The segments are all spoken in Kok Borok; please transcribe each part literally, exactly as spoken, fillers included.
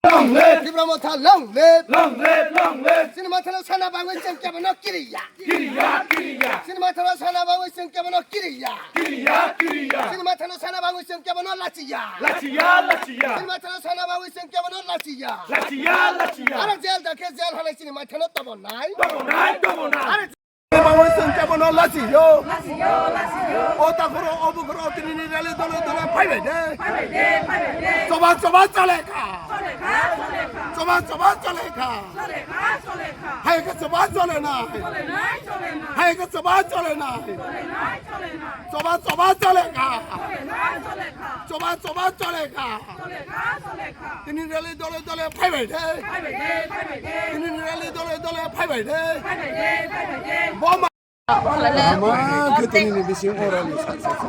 Long live! Tipra Motha, long live! Long live, long live! Chini mathano sana bagwi chwng kebono kiriya. Kiriya, kiriya. Chini mathano sana bagwi chwng kebono kiriya. Kiriya, kiriya. Chini mathano sana bagwi chwng kebono lachiya. Lachiya, lachiya. Chini mathano sana bagwi chwng kebono lachiya. Lachiya, lachiya. Aro jail dakhe jail halai chini mathano tobonai. Tobonai, tobonai. Aro bagwi chwng kebono lachiyo. O takhoro, o bukhoro, tinini rally dole dole phaibai de. Choba choba chole kha. Choba choba chole kha. Hai khe choba chole na. Hai khe choba chole na. Choba choba chole kha. Choba choba chole kha. Tini rally dole dole phaibai de. Tini rally dole dole phaibai de. Boma. Ama khe tini ni bising orani sa sa sa.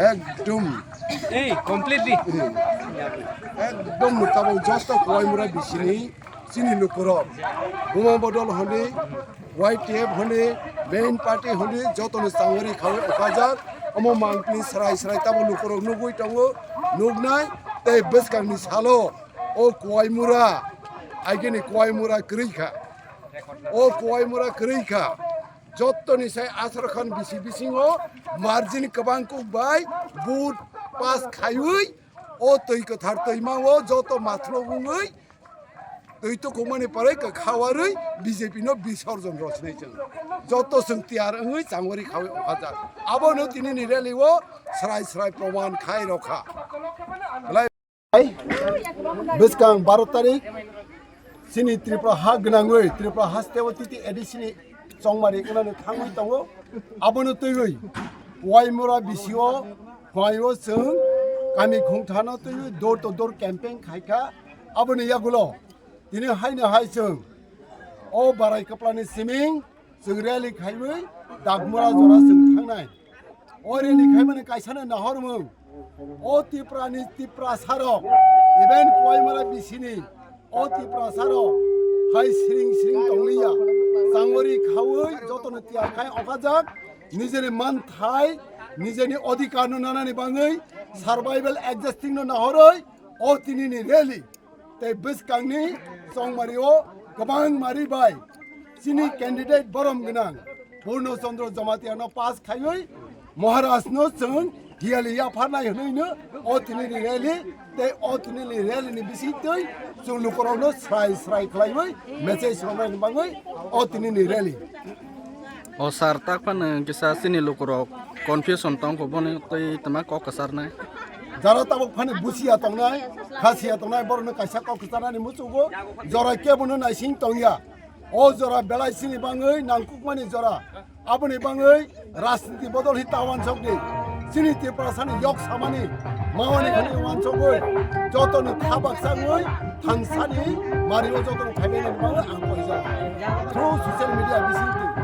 Ekdom. Ei, completely. Ekdom no tabuk joto Koimura bisini chini lukurok. Buma bodol hwnwi Y T F hwnwi, main party hwnwi, jotoni changari khawi okhajak, omo mangpli srai srai tamo lukurok nugwi tongo, nugnai, tei bwskangni salo o Koimura, agini Koimura kwrwi kha. O Koimura kwrwi kha. Jotoni sai asar khan bisi bisingo margin kwbang kuk bai vote pass khaiwi o twi kwthar twima o joto mathlo wngwi twi tukhumani pore kwkha warwi B J P no bisorjon rwchinai chwng. Joto chwng tiyar wngwi changwari khawi okhajak. Abono tini ni rally o srai srai proman khai rokha. Belai bwskang baro tarik chini Tripura ha gwnangwi Tripura haste o titi A D C ni chongmari wngnani thangwi tongo. Abono twiwi Waimura B C o Hwnwi o chwng kami khungthano twiwi door to door campaign khai kha. Aboni yagulo tini haino hai chwng o Barai Kwplani siming chwng rally khaiwi Dagmura jora chwng thangnai. O rally khaimani kaisano nahormung, o Tiprani Tiprasarok, even Koimura bisini o Tiprasarok hai siring siring tongliya. Changori khaui jotono tiyar khai okajak, nijeni manthai, nijeni odhikar no nanani bangwi survival existing no nahoroi o tinini rally tei bwskangni chongmari o kwbang mari bai chini candidate borom gwnang Purno Chandra Jamatia no pass khaiwi Maharaj no chwng hiyali yapharnai hwnwi no o tinini rally tei o tinini rally ni bisingtwi chwng lukurok no srai srai khlaiwi message romnai ni bagwi o tinini rally. O sir, tak phano kisa chini lukurok confusion tongkho, bono twi tama kok kwcharnai. Jara tabuk phano busiya tongnai, khasiya tongnai, borokno kaisa kok kwcharnani muchugo, jora kebono naising tongya. O jora belai chini bangwi nangkukmani jora. Aboni bangwi rajniti bodol hi ta wansokdi. Chini Tiprasani yok samani mawani hwnwi wansogwi jotoni kha baksa wngwi thangsani mario jotoni phaibainani bagwi ang koijak. Through social media bisingtwi.